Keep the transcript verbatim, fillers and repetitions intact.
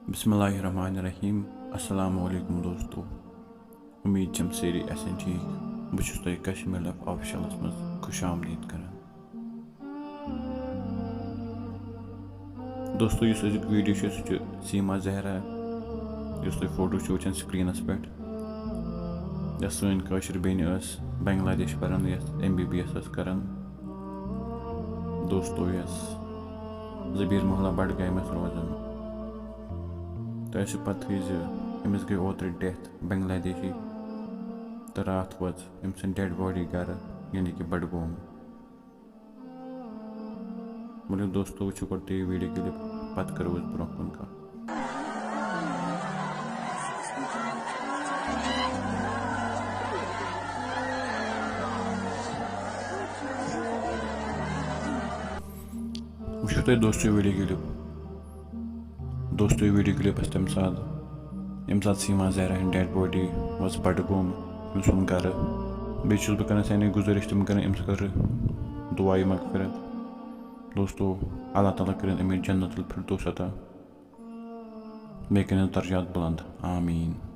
بسم اللہ الرحمن الرحیم۔ السلام علیکم دوستو، امید چھم سٲری آسن ٹھیک۔ بہٕ چھُس تۄہہِ کشمیر لف آفیشلس منٛز خوش آمدید کران۔ دوستو، یُس أزیُک ویڈیو چھُ، سُہ چھُ سیما زہرا، یُس تُہۍ فوٹو چھِو وٕچھان سکرینس پٮ۪ٹھ، یۄس سٲنۍ کٲشِر بیٚنہِ ٲس بنگلہ دیش پران، یۄس ایم بی بی ایس ٲس کران۔ دوستو، یۄس زبیر محلہ بڈگامہِ ٲس روزان، تۄہہِ آسہِ پتہٕے زِ أمِس گٔے اوترٕ ڈیتھ بنگلہ دیشی، تہٕ راتھ وٲژ أمۍ سٕنٛز ڈیڈ باڈی گرٕ، یعنی کہِ بڈگوم۔ ؤلِو دوستو، وٕچھِو گۄڈٕ تُہۍ یہِ ویڈیو کلپ، پتہٕ کرو أسۍ برونٛہہ کُن کتھ۔ وٕچھِو تُہۍ دوستو یہِ ویڈیو کلپ۔ دوستو، یہِ ویڈیو کلپ ٲس تَمہِ ساتہٕ، ییٚمہِ ساتہٕ سیما زہرا ہٕنٛز ڈیڈ باڈی وٲژ بڈگوم، أمۍ سُنٛد گرٕ۔ بیٚیہِ چھُس بہٕ کران سانٮ۪ن گُزٲرِش تِم کرن أمِس خٲطرٕ دُعایہِ مغفرت۔ دوستو، اللہ تعالیٰ کٔرِن أمِس جنت الفردوس عطا، بیٚیہِ کٔرِن درجات بلند۔ آمین۔